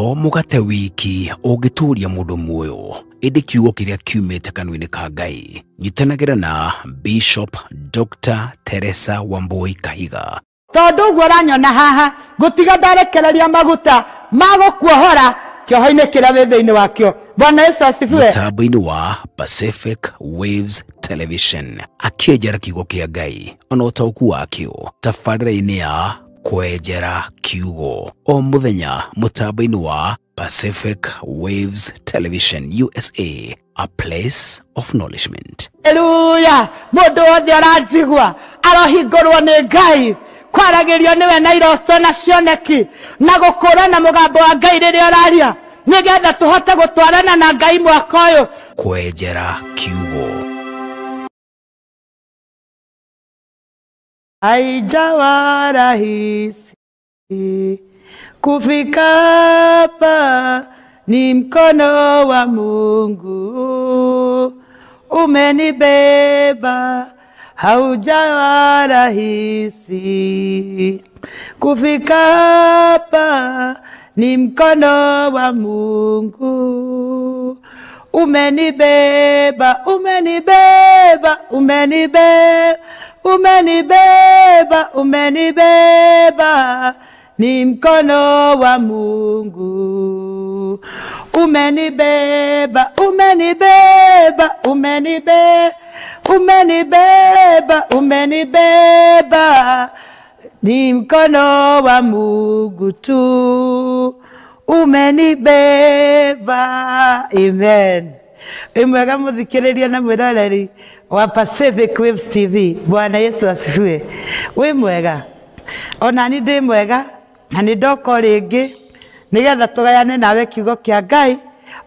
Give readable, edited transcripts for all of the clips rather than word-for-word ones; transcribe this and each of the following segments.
To mũgate wiki ũngĩtũũria mũndũ muoyo, ĩndĩ kiugo kĩrĩa kiumĩte kanua-inĩ ka Ngai. Nyitanagĩra na Bishop Dr. Teresa Wambui Kahiga. Tondũ ũguo ũranyona haha, ngũtiga ndarekereria maguta ma gũkuohora kĩoho-inĩ kĩrĩa wĩ thĩinĩ wakĩo. Bwana Yesu asifiwe. Mũtambo-inĩ wa Pacific Waves Television akĩenjera kiugo kĩa Ngai ona ũtaũku wakĩo tabarĩra-inĩ ya Kwenjera Kiugo o mũthenya mũtambo-inĩ wa Pacific Waves Television USA, a place of nourishment. Haleluya. Mũndũ wothe ũranjigua arohingũrwo nĩ Ngai, kwaragĩrio nĩwe na iroto na cioneki na gũkũrana mũgambo wa Ngai rĩrĩa ũraria, nĩgetha tũhote gũtwarana na Ngai mwaka ũyũ. Kwenjera Kiugo. Haijawa rahisi kufika hapa, ni mkono wa Mungu umenibeba. Haujawa rahisi kufika hapa, ni mkono wa Mungu umenibeba, umenibeba, umenibeba, umenibeba, umenibeba, ni mkono wa Mungu umenibeba, umenibeba, umenibeba, umenibeba, umenibeba, ni mkono wa Mungu tu umenibeba. Amen. Imwega muthikiriria na mwiroreri wa Pacific Waves TV. Bwana Yesu asifiwe. Wi mwega? Ona ni ndi mwega na ni ndoka rĩngĩ nĩgetha tũgayane nawe kiugo kĩa Ngai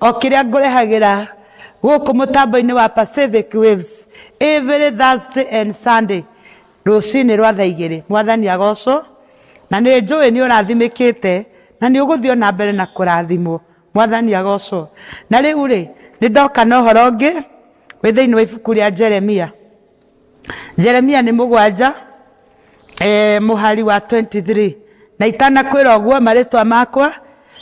o kĩrĩa ngũrehagĩra gũkũ mũtambo-inĩ wa Pacific Waves every Thursday and Sunday rũcinĩ rwa thaa igĩrĩ. Mwathani agocwo, na nĩ njũĩ nĩ ũrathimĩkĩte na nĩ ũgũthiĩ ona mbere na kũrathimwo. Mwathani agocwo. Na rĩu rĩ, nĩ ndoka na ũhoro ũngĩ wĩ thĩinĩ wa ibuku rĩa Jeremia. Jeremia nĩ 7 mũhari wa 23. Na itanakwĩra ũguo, marĩtwa makwa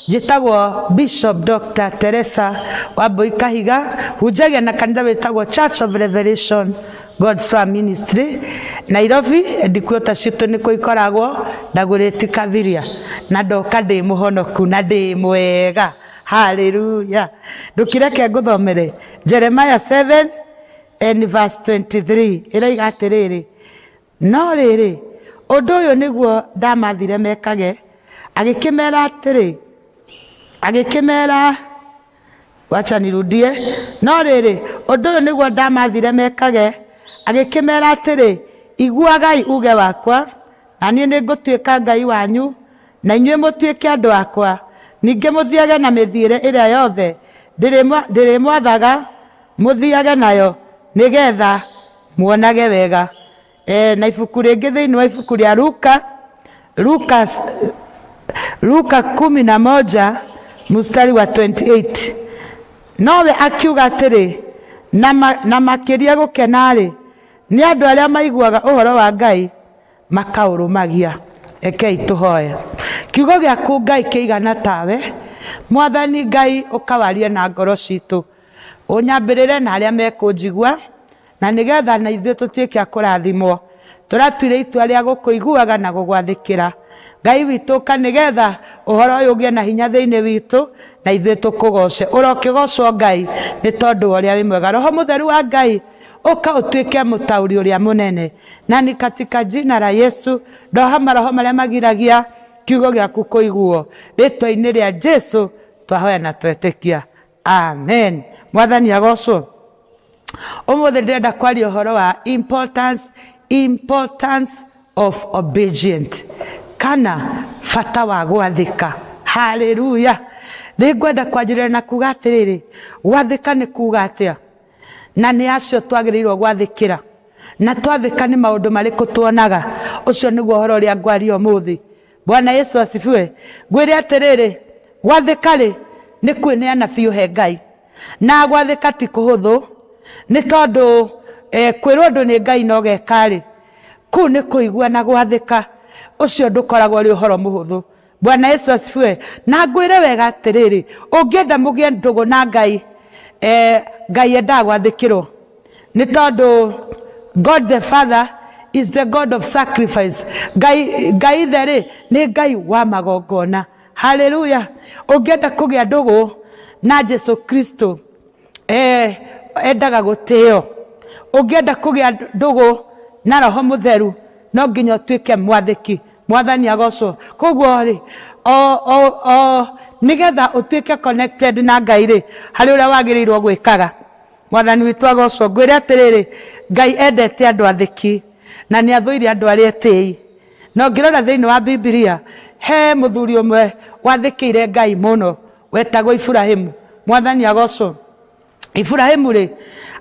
njĩtagwo Bishop Dr. Teresa Wambui Kahiga, hunjagia na kanitha wĩtagwo Church of Revelation God's Farm Ministry Nairobi. Headquarters citũ nĩkuo ikoragwo Dagoretti Kabiria, na ndoka ndĩ mũhonoku na ndĩ mwega. Hallelujah. Ndũkĩreke ngũthomere Jeremiah 7 and verse 23. Ĩroiga atĩrĩrĩ, no rĩrĩ, ũndũ ũyũ nĩguo ndamathire mekage, agĩkĩmera atĩrĩ, agĩkĩmera, wacha nirudie, no rĩrĩ, ũndũ ũyũ nĩguo ndamathire mekage, agĩkĩmera atĩrĩ, iguagai uge wakwa, na niĩ nĩngũtuĩka Ngai wanyu, na inyuĩ mũtuĩke andũ akwa, ningĩ mũthiage na mĩthiĩre ĩrĩa yothe ndĩrĩmwathaga mũthiage nayo, nĩgetha muonage wega. Na ibuku rĩngĩ thĩinĩ wa ibuku rĩa Luka 11 mstari wa 28. Nowe akiuga atĩrĩ, na makĩria gũkena-rĩ, nĩ andũ arĩa maiguaga ũhoro wa Ngai makaũrũmagia. Rekei tũhoe. Kiugo gĩaku Ngai kĩigana tawe, Mwathani Ngai, ũkawarie na ngoro citũ, ũnyambĩrĩre na arĩa mekũnjigua, na nĩgetha na ithuĩ tũtuĩke a kũrathimwo. Tũratuire itua rĩa gũkũiguaga na gũgwathĩkĩra. Ngai witũ, ũka nĩgetha ũhoro ũyũ ũgĩe na hinya thĩinĩ witũ, na ithuĩ tũkũgoce. Ũrokĩgocwo Ngai nĩ tondũ wa ũrĩa wĩ mwega. Roho Mũtheru wa Ngai, ũka ũtuĩke mũtaũri ũrĩa mũnene, na ni katika jina la Yesu ndoha maroho marĩa magiragia kiugo gĩaku kũiguo. Rĩtwa-inĩ rĩa Jesu twahoya na twetĩkia, amen. Mwathani agocwo. Ũmũthĩ ndĩrenda kwaria ũhoro wa importance of obedience, kana bata wa gwathĩka. Haleluya. Nĩngwenda kwanjĩrĩria na kuga atĩrĩrĩ, gwathĩka nĩ kuga atĩa, na nĩ acio twagĩrĩirwo gwathĩkĩra, na twathĩka nĩ maũndũ marĩkũ tuonaga. Ũcio nĩguo ũhoro ũrĩa ngwaria ũmũthĩ. Bwana Yesu asifiwe. Ngwĩre atĩrĩrĩ, gwathĩka rĩ nĩ kwĩneana biũ he Ngai, na gwathĩka ti kũhũthũ, nĩ tondũ kwĩrwo ũndũ nĩ Ngai no geka rĩ, kũu nĩ kũigua na gwathĩka. Ũcio ndũkoragwo ũrĩ ũhoro mũhũthũ. Bwana Yesu asifiwe. Na ngwĩre wega atĩrĩrĩ, ũngĩenda mũgĩe ndũgũ na Ngai, Ngai endaga gwathĩkĩrwo, nĩ tondũ God the Father is the God of sacrifice. Ngai ithe rĩ nĩ Ngai wa magongona. Haleluya. Ũngĩenda kũgĩa ndũgũ na Jesu Kristo, endaga gũtĩo. Ũngĩenda kũgĩa ndũgũ na Roho Mũtheru, no nginya ũtuĩke mwathĩki. Mwathani agocwo. Koguo rĩ, o nĩgetha ũtuĩke connected na Ngai rĩ, harĩ ũrĩa wagĩrĩirwo gwĩkaga. Mwathani witũ agocwo. Ngwĩre atĩrĩrĩ, Ngai endete andũ athĩki na nĩ athũire andũ arĩa etĩi. Na ũngĩrora thĩinĩ wa Bibilia, he mũthuri ũmwe wathĩkĩire Ngai mũno wetagwo Iburahĩmu. Mwathani agocwo. Iburahĩmu rĩ,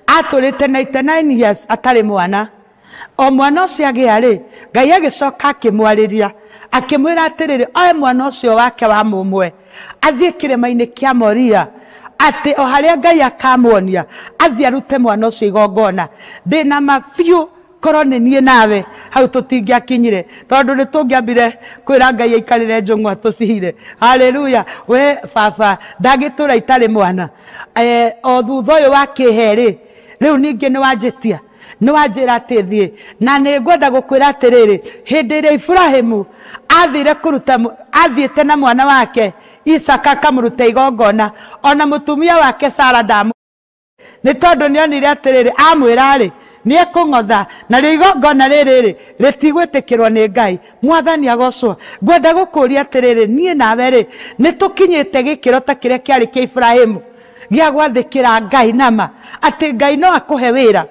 atũrĩte 99 years atarĩ mwana. O mwana ũcio agĩa rĩ, Ngai agĩcoka akĩmwarĩria, akĩmwĩra atĩrĩrĩ, oe mwana ũcio wake wa mũmwe athiĩ kĩrĩma-inĩ kĩa Moria, atĩ o harĩa Ngai akamuonia athiĩ arute mwana ũcio igongona. Ndĩna ma biũ korwo nĩ niĩ nawe hau tũtingĩakinyire, tondũ nĩ tũngĩambire kwĩra Ngai aikarĩre njũng'wa tũcihire. Haleluya. We baba, ndangĩtũra itarĩ mwana. O thutha ũyũ wa kĩhe rĩ, rĩu ningĩ nĩ wanjĩtia, nĩ wanjĩra atĩ thiĩ. Na nĩ ngwenda gũkwĩra atĩrĩrĩ, hĩndĩ ĩrĩa Iburahĩmu athire kũruta, athiĩte na mwana wake Isaka akamũruta igongona, ona mũtumia wake Sara ndamu, nĩ tondũ nĩonire atĩrĩrĩ, amwĩra rĩ, nĩ ekũng'otha, na rĩo igongona rĩrĩ rĩ rĩtigwĩtĩkĩrwo nĩ Ngai. Mwathani agocwo. Ngwenda gũkũria atĩrĩrĩ, niĩ nawe rĩ, nĩ tũkinyĩte gĩkĩro ta kĩrĩa kĩarĩ kĩa Iburahĩmu gĩa gwathĩkĩra Ngai nama, atĩ Ngai no akũhe wĩra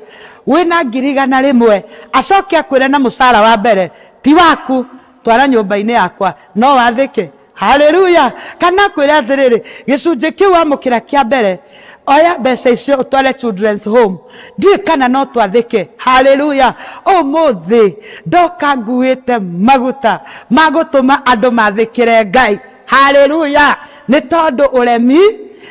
wĩna 100,000, acoke akwĩre na mũcara wa mbere ti waku, twara nyũmba-inĩ yakwa, no wathĩke. Haleluya. Kana akwĩre atĩrĩrĩ, gĩcunjĩ kĩu wamũkĩra kĩa mbere, oya mbeca icio ũtware children's home. Ndiũĩ kana no twathĩke. Haleluya. Ũmũthĩ ndoka nguĩte maguta ma gũtũma andũ mathĩkĩre Ngai. Haleluya. Nĩ tondũ ũremi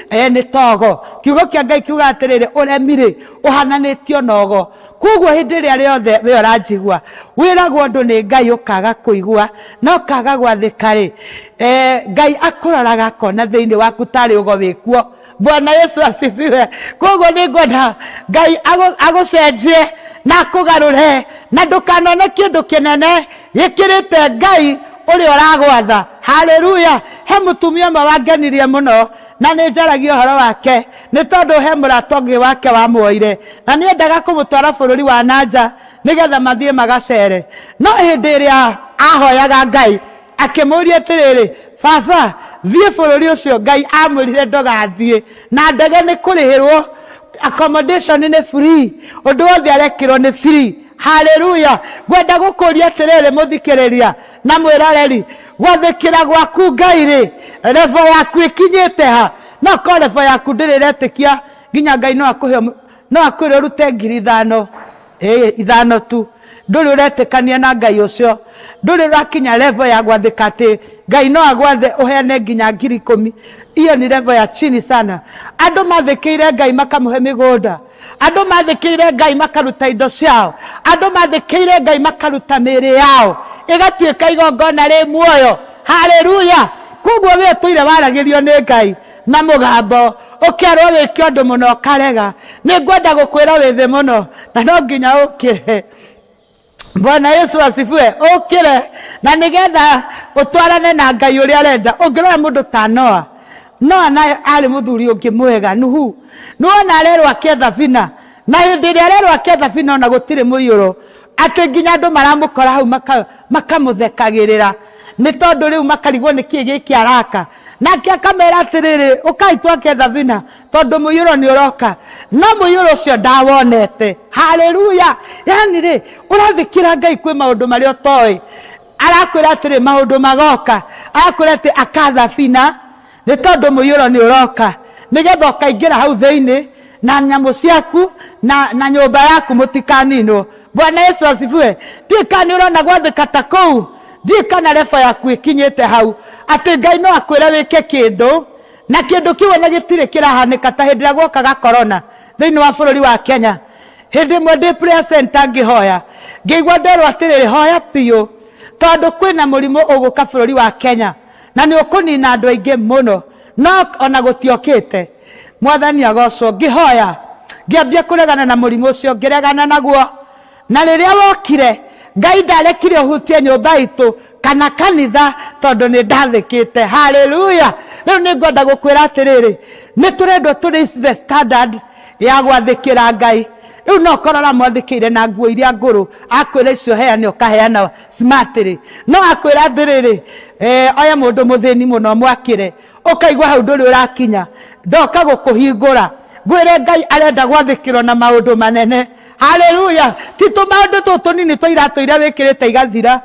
nĩ togo. Kiugo kĩa Ngai kiuga atĩrĩrĩ, ũremi rĩ ũhananĩtio na ũgo. Koguo hĩndĩ ĩrĩa rĩothe we ũranjigua wĩragwo ũndũ nĩ Ngai ũkaga kũigua na ũkaga gwathĩka rĩ, Ngai akũroraga akona thĩinĩ waku tarĩ ũgo wĩkuo. Bwana Yesu asifiwe. Koguo nĩ ngwenda Ngai agũcenjie na akũgarũre, na ndũkanone kĩndũ kĩnene gĩkĩrĩte Ngai ũrĩa ũragwatha. Haleluya. He mũtumia ũmwe wangenirie mũno, na nĩ njaragia ũhoro wake, nĩ tondũ he mũrata ũngĩ wake wamuoire, na nĩendaga kũmũtwara bũrũri wa nanja nĩgetha mathiĩ magacere. No hĩndĩ ĩrĩa ahoyaga Ngai, akĩmũũria atĩrĩrĩ, baba, thiĩ bũrũri ũcio Ngai amwĩrire ndũgathiĩ, na ndege nĩ kũrĩhĩrwo, accommodation nĩ free, ũndũ wothe arekĩrwo nĩ free. Haleluya. Ngwenda gũkũria atĩrĩrĩ mũthikĩrĩria na mwĩroreri, gwathĩkĩra gwaku Ngai rĩ, level yaku ĩkinyĩte ha? No korwo level yaku ndĩrĩ ĩretĩkia nginya Ngai no akũhe, no akwĩre ũrute 5,000, 5 tu, ndũrĩ ũretĩkania na Ngai ũcio, ndũrĩ ũrakinya level ya gwathĩka atĩ Ngai no agwathe ũheane nginya 10,000. Iyo ni level ya chini sana. Andũ mathĩkĩire Ngai makamũhe mĩgũnda, andũ mathĩkĩire Ngai makaruta indo ciao, andũ mathĩkĩire Ngai makaruta mĩĩrĩ yao ĩgatuĩka igongona rĩ muoyo. Haleluya. Koguo we ũtũire waragĩrio nĩ Ngai na mũgambo, ũkerwo wĩke ũndũ mũno ũkarega. Nĩ ngwenda gũkwĩra wĩ thĩ mũno na no nginya ũkĩre. Bwana Yesu asifiwe. Ũkĩre na nĩgetha ũtwarane na Ngai ũrĩa arenda. Ũngĩrora mũndũ ta Noa, Noa naye arĩ mũthuri ũngĩ mwega, Nuhu. Nĩwona arerwo ake thabina, na hĩndĩ ĩrĩa arerwo ake thabina ona gũtirĩ mũiyũro, atĩ nginya andũ maramũkora hau makamũthekagĩrĩra, nĩ tondũ rĩu makarigwo nĩ kĩĩ gĩkĩ araka. Nake akamera atĩrĩrĩ, ũkai twake thabina tondũ mũiyũro nĩ ũroka. No mũiyũro ũcio ndawonete. Haleluya. Yani rĩ, ũrathĩkĩra Ngai kwĩ maũndũ marĩa ũtoĩ. Arakwĩra atĩrĩ, maũndũ magoka. Arakwĩra atĩ aka thabina nĩ tondũ mũiyũro nĩ ũroka, nĩgetha ũkaingĩra hau thĩinĩ na nyamũ ciaku na nyũmba yaku mũtikaninwo. Bwana Yesu asifiwe. Ndiũĩ kana nĩ ũrona gwathĩka ta kũu, ndiũĩ kana level yaku ĩkinyĩte hau atĩ Ngai no akwĩre wĩke kĩndũ na kĩndũ kĩu ona gĩtirĩ kĩrahanĩka. Ta hĩndĩ ĩrĩa guokaga corona thĩinĩ wa bũrũri wa Kenya, hĩndĩ ĩmwe ndĩ prayer center ngĩhoya, ngĩigua nderwo atĩrĩrĩ, hoya biũ tondũ kwĩna mũrimũ ũgũka bũrũri wa Kenya. Na nĩ ũkũnina andũ aingĩ mũno. No ona gũtiokĩte. Mwathani agocwo. Ngĩhoya ngĩambia kũregana na mũrimũ ũcio, ngĩregana naguo. Na rĩrĩa wokire Ngai ndarekire ũhutie nyũmba itũ kana kanitha tondũ nĩ ndathĩkĩte. Haleluya. Rĩu nĩ ngwenda gũkwĩra atĩrĩrĩ, nĩ tũrendwo tũ raise the standard ya gwathĩkĩra Ngai. Rĩu no ũkorwo ũramwathĩkĩire na nguo iria ngũrũ, akwĩra icio heane ũkaheana smart rĩ, no akwĩra atĩrĩrĩ, oya mũndũ mũthĩni mũno mwakĩre, ũkaigua hau ndũrĩ ũrakinya. Ndoka gũkũhingũra ngwĩre Ngai arenda gwathĩkĩrwo na maũndũ manene. Haleluya. Ti tũmaũndũ tũtũ tũnini twa iratũ iria wĩkĩrĩte igathira.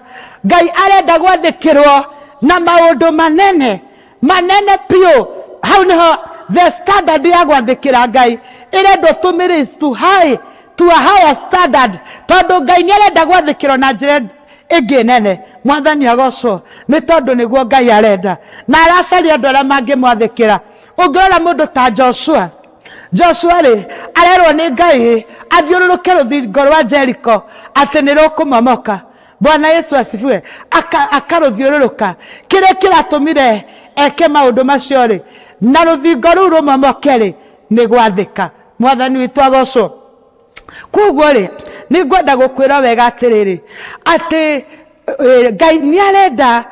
Ngai arenda gwathĩkĩrwo na maũndũ manene manene piũ. Hau nĩho the standard ya gwathĩkĩra Ngai ĩrendwo tũmĩ to high to a higher standard, tondũ Ngai nĩ arenda gwathĩkĩrwo na njĩra ĩngĩ nene. Mwathani agocwo nĩ tondũ nĩguo Ngai arenda, na aracaria andũ arĩa mangĩmwathĩkĩra. Ũngĩrora mũndũ ta Joshua, Joshua rĩ arerwo nĩ Ngai athiũrũrũke rũthingo rwa Jericho atĩ nĩ rũkũmomoka. Bwana Yesu asifiwe. Akarũthiũrũrũka. Kĩrĩa kĩratũmire eke maũndũ macio rĩ, na rũthingo rũu rũmomoke rĩ, nĩ gwathĩka. Mwathani witũ agocwo. Koguo rĩ, nĩ ngwenda gũkwĩra wega atĩrĩrĩ, atĩ Ngai nĩ arenda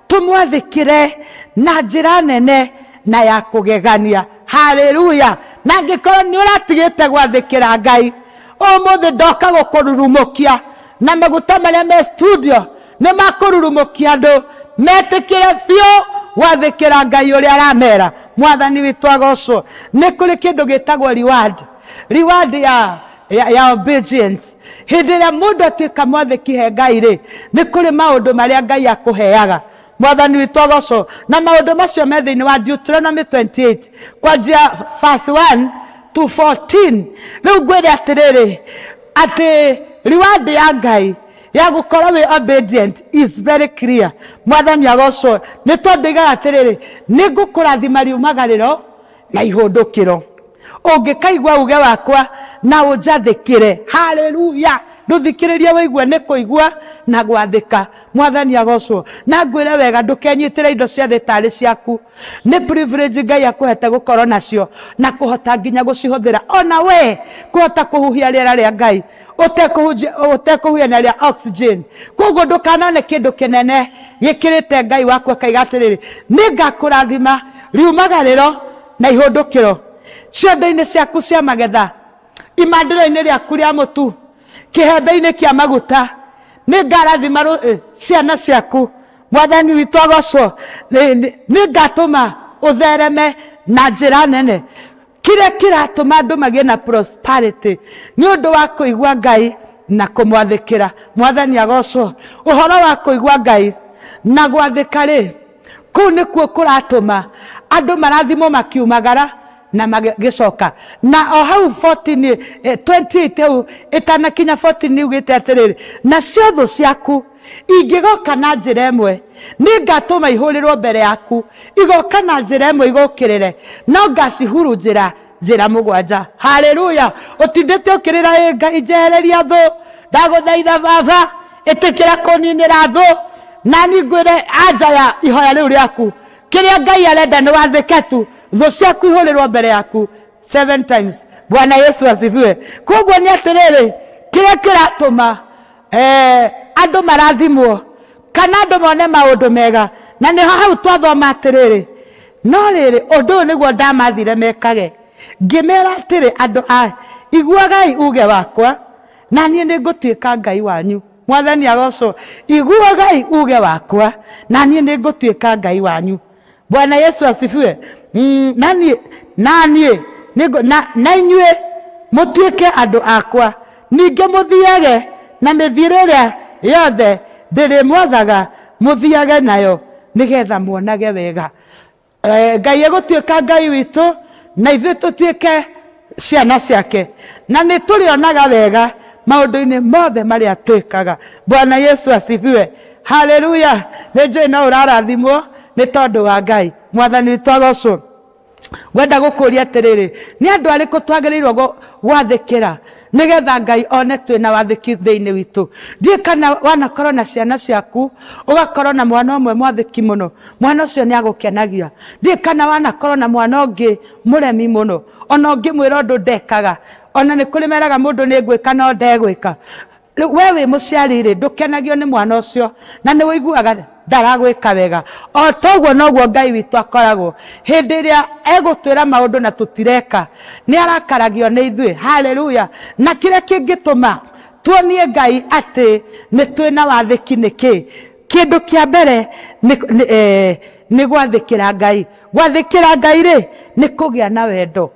tũmwathĩkĩre na njĩra nene na ya kũgegania. Haleluya. Na angĩkorwo nĩ ũratigĩte gwathĩkĩra Ngai, ũmũthĩ ndoka gũkũrurumũkia na maguta marĩa me studio nĩ makũrurumũkia andũ metĩkĩre biũ gwathĩkĩra Ngai ũrĩa aramera. Mwathani witũ agocwo. Nĩ kũrĩ kĩndũ gĩtagwo reward, reward ya obedience. Hĩndĩ ĩrĩa mũndũ atuĩka mwathĩki he Ngai rĩ, nĩ kũrĩ maũndũ marĩa Ngai akũheaga. Mwathani witũ agocwo. Na maũndũ macio me thĩinĩ wa Deuteronomy 28 kwanjia verse 1 to 14. Rĩu ngwĩre atĩrĩrĩ, atĩ reward ya Ngai ya gũkorwo wĩ obedient is very clear. Mwathani agocwo. Nĩ tondũ igaga atĩrĩrĩ, nĩ ngũkũrathima riumagarĩro na ihũndũkĩro. Ũngĩkaigua uge wakwa na ũnjathĩkĩre. Haleluya. Ndũthikĩrĩrie wĩigue nĩ kũigua na gwathĩka. Mwathani agocwo. Na ngwĩre wega, ndũkenyitĩre indo cia thĩ tarĩ ciaku. Nĩ privilege Ngai akũhete gũkorwo nacio na kũhota nginya gũcihũthĩra. Ona we kũhota kũhuhia rĩera rĩa Ngai ũtekũhuhia na rĩa oxygen. Koguo ndũkanone kĩndũ kĩnene gĩkĩrĩte Ngai waku akaiga atĩrĩrĩ, nĩ ngakũrathima riumagarĩro na ihũndũkĩro ciondo-inĩ ciaku cia magetha, imandĩro-inĩ rĩaku rĩa mũtu, kĩhembe-inĩ kĩa maguta, nĩ ngarathima ciana ciaku. Mwathani witũ agocwo. Nĩ ngatũma ũthereme na njĩra nene. Kĩrĩa kĩratũma andũ magĩe na prosperity nĩ ũndũ wa kũigua Ngai na kũmwathĩkĩra. Mwathani agocwo. Ũhoro wa kũigua Ngai na gwathĩka rĩ, kũu nĩkuo kũratũma andũ marathimwo makiumagara na magĩcoka. Na o hau 14, 28 hau ĩtanakinya 14 yugĩte atĩrĩrĩ, nacio thũ ciaku ingĩgoka na njĩra ĩmwe nĩ ngatũma ihũrĩrwo mbere yaku, igoka na njĩra ĩmwe igũkĩrĩre, no ngacihurunjĩra njĩra mũgwanja. Haleluya. Ũtindĩte ũkĩrĩra, ĩ Ngai njehereria thũ, ndagũthaitha baba, ĩtĩkĩra kũninĩra thũ. Na niĩ ngwĩre anja ya ihoya rĩu rĩaku, kĩrĩa Ngai arenda nĩ wathĩke tu, thũ ciaku ihũrĩrwo mbere yaku 7 times. Bwana Yesu asifiwe. Koguo nĩ atĩrĩrĩ, kĩrĩa kĩratũma andũ marathimwo kana andũ mone maũndũ mega, na nĩho hau twathoma atĩrĩrĩ, no rĩrĩ ũndũ ũyũ nĩguo ndamathire mekage, ngĩmera atĩrĩ, andũ a iguagai uge wakwa na niĩ nĩ ngũtuĩka Ngai wanyu. Mwathani agocwo. Iguagai uge wakwa na niĩ nĩ ngũtuĩka Ngai wanyu. Bwana Yesu asifiwe. Na niĩ na inyuĩ mũtuĩke andũ akwa, ningĩ mũthiage na mĩthiĩre ĩrĩa yothe ndĩrĩmwathaga mũthiage nayo, nĩgetha muonage wega. Ngai egũtuĩka Ngai witũ na ithuĩ tũtuĩke ciana ciake, na nĩ tũrĩonaga wega maũndũ-inĩ mothe marĩa twĩkaga. Bwana Yesu asifiwe. Haleluya. Nĩ njũĩ no ũrarathimwo nĩ tondũ wa Ngai. Mwathani witũ agocwo. Ngwenda gũkũria atĩrĩrĩ, nĩ andũ arĩkũ twagĩrĩirwo gwathĩkĩra nĩgetha Ngai one twĩna wathĩki thĩinĩ witũ? Ndiũĩ kana wanakorwo na ciana ciaku ũgakorwo na mwana ũmwe mwathĩki mũno, mwana ũcio nĩ agũkenagia. Ndiũĩ kana wanakorwo na mwana ũngĩ mũremi mũno, ona ũngĩmwĩra ũndũ ndekaga, ona nĩ kũrĩ meraga mũndũ nĩ ngwĩka no ndegwĩka. Rĩu we wĩ mũciari rĩ, ndũkenagio nĩ mwana ũcio na nĩ ũiguaga ndaragwĩka wega. O toguo noguo Ngai witũ akoragwo hĩndĩ ĩrĩa egũtwĩra maũndũ na tũtireka, nĩ arakaragio nĩ ithuĩ. Haleluya! Na kĩrĩa kĩngĩtũma tuonie Ngai atĩ nĩ twĩna wathĩki nĩ kĩ? Kĩndũ kĩa mbere nĩ gwathĩkĩra Ngai. Gwathĩkĩra Ngai rĩ, nĩ kũgĩa na wendo.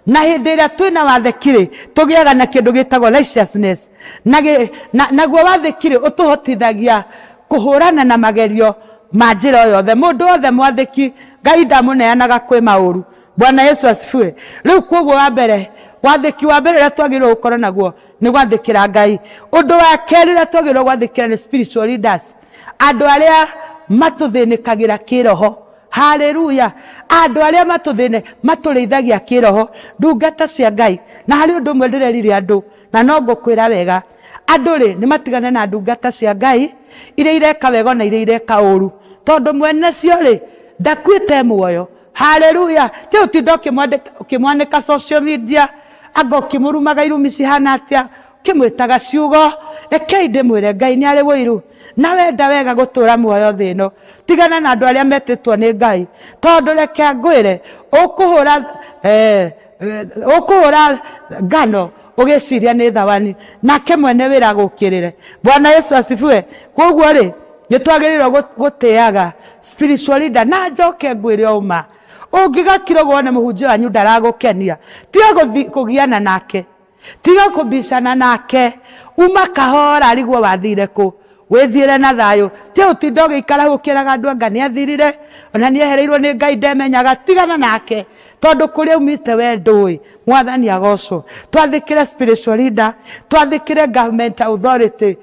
Na hĩndĩ ĩrĩa twĩna wathĩki rĩ, tũgĩaga na kĩndũ gĩtagwo righteousness. Naguo wathĩki rĩ, ũtũhotithagia kũhũrana na magerio ma njĩra o yothe. Mũndũ wothe mwathĩki Ngai ndamũneanaga kwĩ maũru. Bwana Yesu asifiwe. Rĩu koguo wa mbere, wathĩki wa mbere ũrĩa twagĩrĩirwo gũkorwo naguo nĩ gwathĩkĩra Ngai. Ũndũ wa kerĩ ũrĩa twagĩrĩirwo gwathĩkĩra nĩ spiritual leaders, andũ arĩa matũthĩnĩkagĩra kĩroho. Haleluya! Andũ arĩa matũrĩithagia kĩroho, ndungata cia Ngai. Na harĩ ũndũ ũmwe ndĩrerire andũ, na no ngũkwĩra wega, andũ rĩ nĩ matigane na ndungata cia Ngai iria ireka wega na iria ireka ũru, tondũ mwene cio rĩ ndakuĩte muoyo. Haleluya! Ti ũtinda ũkĩmwanĩka social media, anga ũkĩmũrumaga irumi cihana atĩa, ũkĩmwĩtaga ciugo. Rekei ndĩmwĩre, Ngai nĩ arĩ ũiru na wenda wega gũtũra muoyo thĩ ĩno. Tigana na andũ arĩa metĩtwo nĩ Ngai, tondũ reke ngwĩre, ũkũhũra ngano ũgĩciria nĩ thawani, nake mwene wĩra agũkĩrĩre. Bwana Yesu asifiwe. Koguo rĩ, nĩ twagĩrĩirwo gũtĩaga spiritual leader. Na njoke ngwĩre ũma, ũngĩgakira ũguo wone mũhunjia wanyu ndaragũkenia, tiga kũgiana nake, tiga kũbicana nake, uma kahora arigwo wathire kũ, wĩthiĩre na thayũ. Ti ũtinda ũgĩikara hau ũkĩraga andũ anga nĩ athirire, ona nĩ ehereirwo nĩ Ngai ndemenyaga. Tigana nake, tondũ kũrĩa umĩte we ndũĩ. Mwathani agocwo. Twathĩkĩre spiritual leader, twathĩkĩre government authority,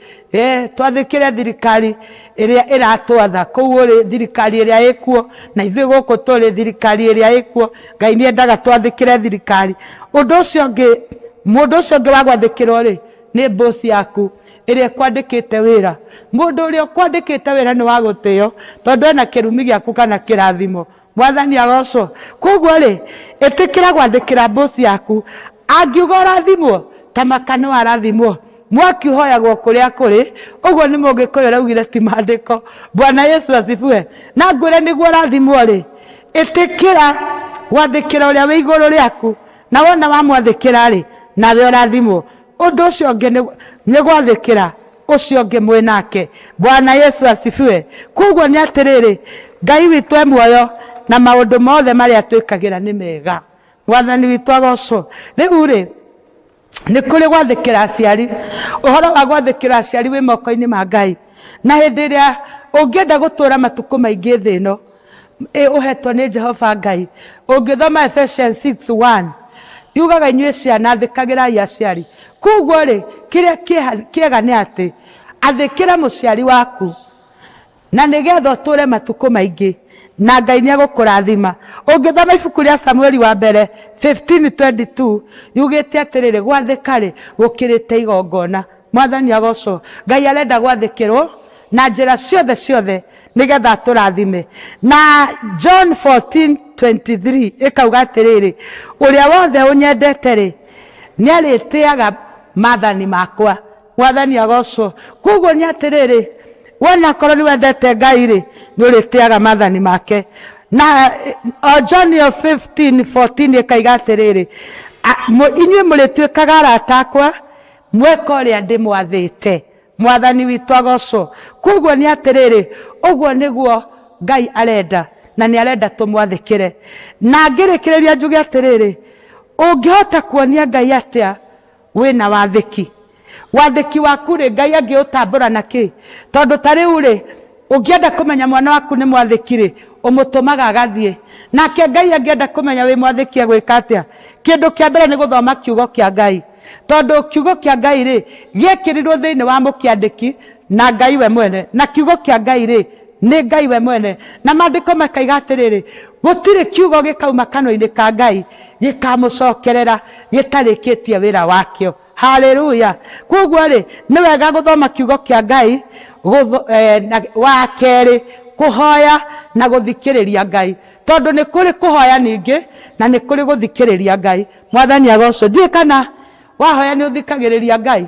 twathĩkĩre thirikari ĩrĩa ĩratwatha. Kũu ũrĩ thirikari ĩrĩa ĩkuo, na ithuĩ gũkũ tũrĩ thirikari ĩrĩa ĩkuo. Ngai nĩ endaga twathĩkĩre thirikari. Ũndũ ũcio ũngĩ, mũndũ ũcio ũngĩ wa gwathĩkĩrwo rĩ, nĩ boss yaku ĩrĩa ĩkwandĩkĩte wĩra. Mũndũ ũrĩa ũkwandĩkĩte wĩra nĩ wa gũtĩo, tondũ ena kĩrumi gĩaku kana kĩrathimo. Mwathani agocwo. Koguo rĩ, ĩtĩkĩra gwathĩkĩra boss yaku. Angiuga ũrathimwo, ta maka nĩ warathimwo. Mwaki ũhoyagwo kũrĩa kũrĩ, ũguo nĩ Mũgĩkũyũ ũraugire ti maandĩko. Bwana Yesu asifiwe. Na ngwĩre nĩguo ũrathimwo rĩ, ĩtĩkĩra gwathĩkĩra ũrĩa wĩ igũrũ rĩaku, na wona wamwathĩkĩra rĩ, nawe ũrathimwo. Ũndũ ũcio ũngĩ nĩ gwathĩkĩra ũcio ũngĩ mwĩ nake. Bwana Yesu asifiwe. Koguo nĩ atĩrĩrĩ, Ngai witũ e muoyo na maũndũ mothe marĩa twĩkagĩra nĩ mega. Mwathani witũ agocwo. Rĩu rĩ, nĩ kũrĩ gwathĩkĩra aciari. Ũhoro wa gwathĩkĩra aciari wĩ moko-inĩ ma Ngai. Na hĩndĩ ĩrĩa ũngĩenda gũtũra matukũ maingĩ thĩ ĩno, ũhetwo nĩ Jehova Ngai. Ũngĩthoma Ephesians 6:1, yugaga inyuĩ ciana athĩkagĩrai aciari. Koguo rĩ, kĩrĩa kĩega nĩ atĩ athĩkĩra mũciari waku, na nĩgetha ũtũre matukũ maingĩ, na Ngai nĩ egũkũrathima. Ũngĩthoma ibuku rĩa Samueli wa mbere 15:22, yugĩte atĩrĩrĩ, gwathĩka rĩ gũkĩrĩte igongona. Mwathani agocwo. Ngai arenda gwathĩkĩrwo na njĩra ciothe ciothe nĩgetha atũrathime. Na John 14:23 ĩkauga atĩrĩrĩ, ũrĩa wothe ũnyendete rĩ, nĩ arĩtĩaga maathani makwa. Mwathani agocwo. Koguo nĩ atĩrĩrĩ, wona akorwo nĩ wendete Ngai rĩ, nĩ ũrĩtĩaga maathani make. Na o John 15:14 ĩkaiga atĩrĩrĩ, inyuĩ mũrĩtuĩkaga arata akwa mweka ũrĩa ndĩmwathĩte. Mwathani witũ agocwo. Koguo nĩ atĩrĩrĩ, ũguo nĩguo Ngai arenda, na nĩ arenda tũmwathĩkĩre. Na ngĩrĩkĩrĩria njuge atĩrĩrĩ, ũngĩhota kuonia Ngai atĩa wĩna wathĩki? Wathĩki waku rĩ, Ngai angĩũtambũra na kĩ? Tondũ ta rĩu rĩ, ũngĩenda kũmenya mwana waku nĩ mwathĩki rĩ, ũmũtũmaga agathiĩ. Nake Ngai angĩenda kũmenya wĩ mwathĩki egwĩka atĩa? Kĩndũ kĩa mbere nĩ gũthoma kiugo kĩa Ngai. Tondũ kiugo kĩa Ngai rĩ, gĩekĩrirwo thĩinĩ wa mũkĩandĩki na Ngai we mwene. Na kiugo kĩa Ngai rĩ, Nĩ Ngai we mwene. Na maandĩko makaiga atĩrĩrĩ, gũtirĩ kiugo gĩkauma kanua-inĩ ka Ngai gĩkamũcokerera gĩtarĩkĩtie wĩra wakĩo. Haleluya. Koguo rĩ, nĩ wega gũthoma kiugo kĩa Ngai, wa kerĩ kũhoya na gũthikĩrĩria Ngai, tondũ nĩ kũrĩ kũhoya ningĩ na nĩ kũrĩ gũthikĩrĩria Ngai. Mwathani agocwo. Ndiũĩ kana wahoya nĩ ũthikagĩrĩria Ngai.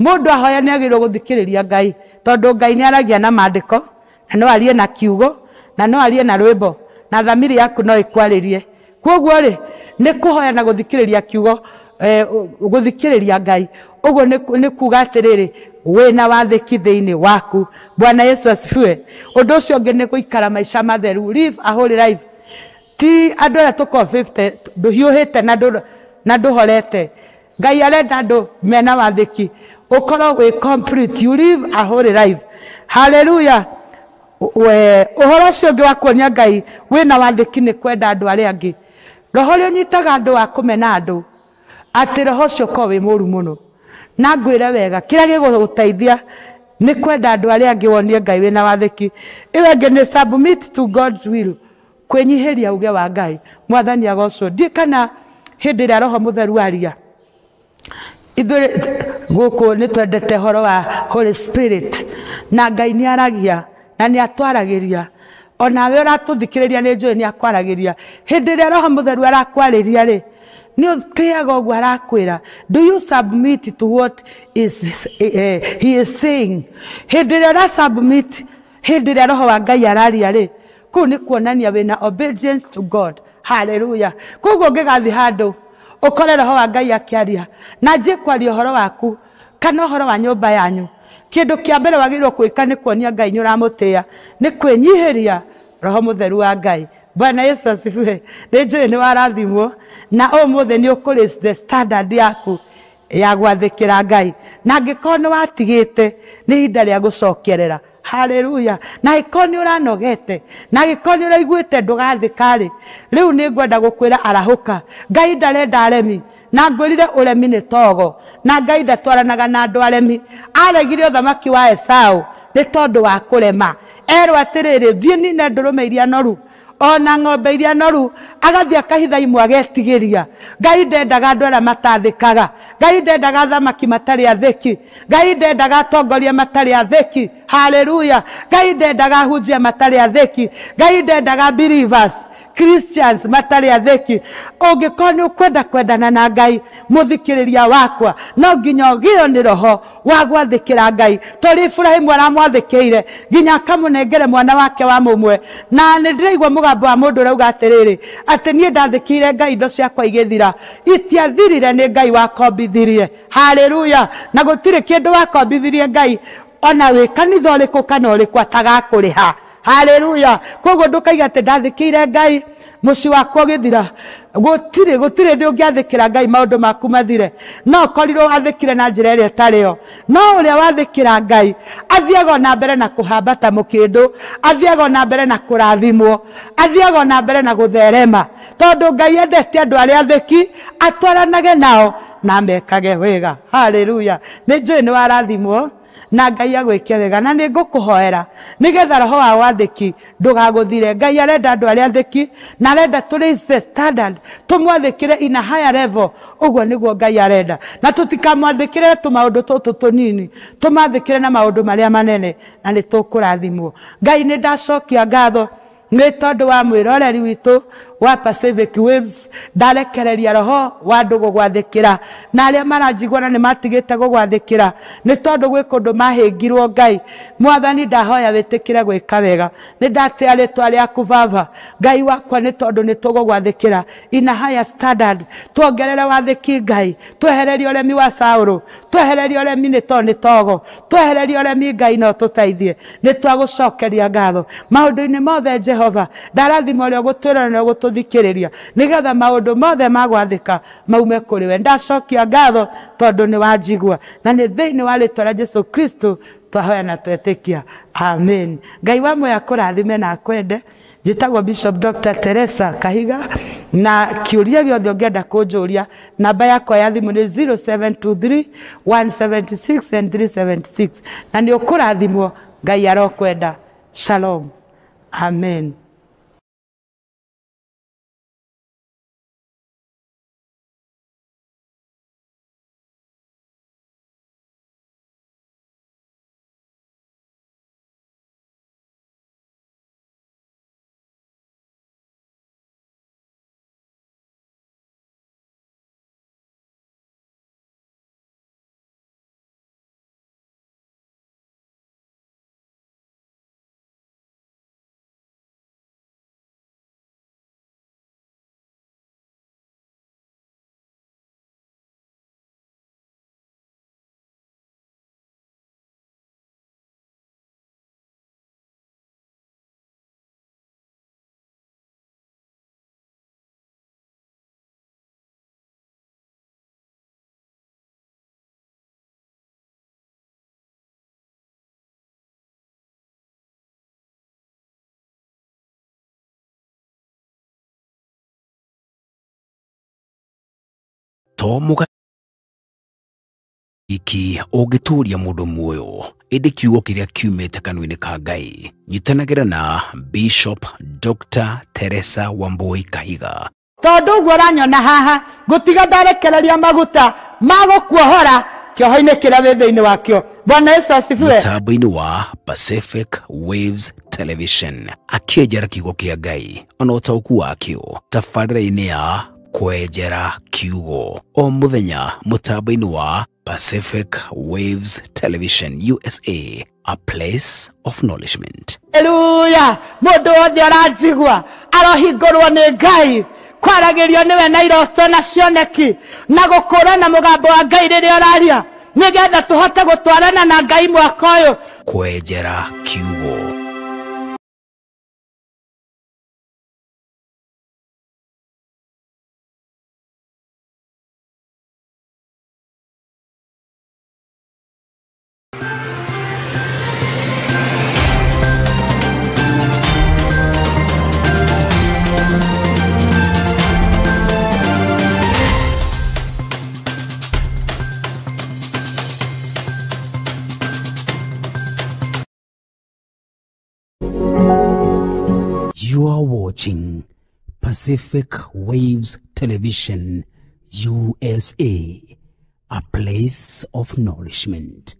Mũndũ ahoya nĩ agĩrĩirwo gũthikĩrĩria Ngai, tondũ Ngai nĩ aragia na maandĩko, na no arie na kiugo, na no arie na rwĩmbo, na thamiri yaku no ĩkwarĩrie. Koguo rĩ, nĩ kũhoya na gũthikĩrĩria kiugo, gũthikĩrĩria Ngai. Ũguo nĩ kuga atĩrĩrĩ, wĩna wathĩki thĩinĩ waku. Bwana Yesu asifiwe. Ũndũ ũcio ũngĩ nĩ gũikara maica matheru, live a holy life. Ti andũ arĩa tũkoragwo 50 ndũhiũhĩte na ndũhorete. Ngai arenda andũ mena wathĩki, ũkorwo wĩ complete, you live a holy life. Haleluya. Ũhoro ũcio ũngĩ wa kuonia Ngai wĩna wathĩki nĩ kwenda andũ arĩa angĩ. Roho ũrĩa ũnyitaga andũ wa kũmena andũ, atĩ roho ũcio ũkoragwo wĩ mũru mũno. Na ngwĩre wega, kĩrĩa gĩgũgũteithia nĩ kwenda andũ arĩa angĩ, wonie Ngai wĩna wathĩki. Ĩyo ĩngĩ nĩ submit to God's will, kwĩnyihĩria uge wa Ngai. Mwathani agocwo. Ndiũĩ kana hĩndĩ ĩrĩa Roho Mũtheru aria, ithuĩ gũkũ nĩ twendete ũhoro wa Holy Spirit, na Ngai nĩ aragia na nĩ atwaragĩria. Onawe ũratũthikĩrĩria nĩ njũĩ nĩ akwaragĩria. Hĩndĩ ĩrĩa Roho Mũtheru arakwarĩria rĩ, nĩ ũtĩaga ũguo arakwĩra. Do you submit to what is he is saying? Hĩndĩ ĩrĩa ũra submit, hĩndĩ ĩrĩa Roho wa Ngai araria rĩ, kũu nĩ kuonania wĩna obedience to God. Haleluya. Koguo ũngĩgathiĩ handũ ũkore Roho wa Ngai akĩaria na anjie kwaria ũhoro waku kana ũhoro wa nyũmba yanyu, kĩndũ kĩa mbere wagĩrĩirwo gwĩka nĩ kuonia Ngai nĩ ũramũtĩĩa, nĩ kwĩnyihĩria Roho Mũtheru wa Ngai. Bwana Yesu asifiwe. Nĩ njũĩ nĩ warathimwo na ũmũthĩ nĩ ũkũ raise the standard yaku ya gwathĩkĩra Ngai, na angĩkorwo nĩ watigĩte nĩ ihinda rĩa gũcokerera. Haleluya. Na angĩkorwo nĩ ũranogete, na angĩkorwo nĩ ũraiguĩte ndũgathĩka rĩ, rĩu nĩ ngwenda gũkwĩra arahũka. Ngai ndarenda aremi, na ngwĩrire ũremi nĩ togo, na Ngai ndatwaranaga na andũ aremi. Aregire ũthamaki wa Esau nĩ tondũ wa kũrema. Erwo atĩrĩrĩ, thiĩ nine ndũrũme iria noru ona ng'ombe iria noru, agathiĩ akahitha imwe agetigĩria. Ngai ndendaga andũ arĩa matathĩkaga. Ngai ndendaga athamaki matarĩ athĩki. Ngai ndendaga atongoria matarĩ athĩki. Haleluya. Ngai ndendaga ahunjia matarĩ athĩki. Ngai ndendaga believers, Christians matarĩ athĩki. Ũngĩkorwo nĩ ũkwenda kwendana na Ngai, mũthikĩrĩria wakwa, no nginya ũgĩo nĩ roho wa gwathĩkĩra Ngai. Tondũ Iburahĩmu aramwathĩkĩire nginya akamũnengere mwana wake wa mũmwe. Na nĩ ndĩraigua mũgambo wa mũndũ ũrauga atĩrĩrĩ, atĩ niĩ ndathĩkĩire Ngai indo ciakwa igĩthira. Itiathirire, nĩ Ngai wakombithirie. Haleluya. Na gũtirĩ kĩndũ wakombithirie Ngai, ona wĩ kanitha ũrĩkũ kana ũrĩkũ, atagakũrĩha. Haleluya. Koguo ndũkaiga atĩ ndathĩkĩire Ngai mũciĩ wakwa ũgĩthira. Gũtirĩ hĩndĩ ũngĩathĩkĩra Ngai maũndũ maku mathire. No ũkorirwo wathĩkire na njĩra ĩrĩa ĩtarĩ yo. No ũrĩa wathĩkĩra Ngai athiaga ona mbere na kũhamba ta mũkĩndũ, athiaga ona mbere na kũrathimwo, athiaga ona mbere na gũtherema, tondũ Ngai endete andũ arĩa athĩki, atwaranage nao na mekage wega. Haleluya. Nĩ njũĩ nĩ warathimwo na Ngai agwĩke wega, na nĩ ngũkũhoera nĩgetha roho wa wathĩki ndũgagũthire. Ngai arenda andũ arĩa athĩki, na arenda tũ raise the standard, tũmwathĩkĩre in a higher level. Ũguo nĩguo Ngai arenda, na tũtikamwathĩkĩre tũmaũndũ tũtũ tũnini, tũmathĩkĩre na maũndũ marĩa manene, na nĩ tũkũrathimwo. Ngai, nĩ ndacokia ngatho nĩ tondũ wa mwĩroreri witũ wa Pacific Waves. Ndarekereria roho wa andũ gũgwathĩkĩra, na arĩa maranjigua na nĩ matigĩte gũgwathĩkĩra nĩ tondũ gwĩ kũndũ mahĩngirwo. Ngai Mwathani, ndahoya wĩtĩkĩre gwĩka wega. Nĩ ndatĩa rĩtwa rĩaku Baba Ngai wakwa, nĩ tondũ nĩ tũgũgwathĩkĩra in a higher standard. Tuongerere wathĩki Ngai, twehererie ũremi wa Saũlũ, twehererie ũremi nĩ tondũ nĩ togo, twehererie ũremi Ngai, no tũteithie. Nĩ twagũcokeria ngatho maũndũ-inĩ mothe. Jehova, ndarathima ũrĩa ũgũtwĩra na ũgũtũthikĩrĩria, nĩgetha maũndũ mothe ma gwathĩka maume kũrĩ we. Ndacokia ngatho tondũ nĩ wanjigua, na nĩ thĩinĩ wa rĩtwa rĩa Jesu Kristo twahoya na twetĩkia, amen. Ngai wa muoyo akũrathime na akwende. Njĩtagwo Bishop Dr. Teresa Kahiga, na kĩũria gĩothe ũngĩenda kũnjũria, namba yakwa ya thimũ nĩ 0723 176 and 376, na nĩ ũkũrathimwo. Ngai arokwenda. Shalom. Amen. To muga iki ũngĩtũria mũndũ muoyo ĩndĩ kiugo kĩrĩa kiumĩte kanua-inĩ ka Ngai. Nyitanagĩra na Bishop Dr. Teresa Wambui Kahiga. Tondũ ũguo ũranyona haha ngũtiga ndarekereria maguta ma gũkuohora kĩoho-inĩ kĩrĩa wĩ thĩinĩ wakĩo. Bwana Yesu asifiwe. Mũtambo-inĩ wa Pacific Waves Television akĩenjera kiugo kĩa Ngai ona ũtaũku wakĩo tabarĩra-inĩ ya Kwenjera Kiugo o mũthenya mũtambo-inĩ wa Pacific Waves Television USA, a place of nourishment. Haleluya. Mũndũ wothe ũranjigua arohingũrwo nĩ Ngai, kwaragĩrio nĩwe na iroto na cioneki na gũkũrana mũgambo wa Ngai rĩrĩa ũraria, nĩgetha tũhote gũtwarana na Ngai mwaka ũyũ. Kwenjera Kiugo. You are watching Pacific Waves Television USA, a place of nourishment.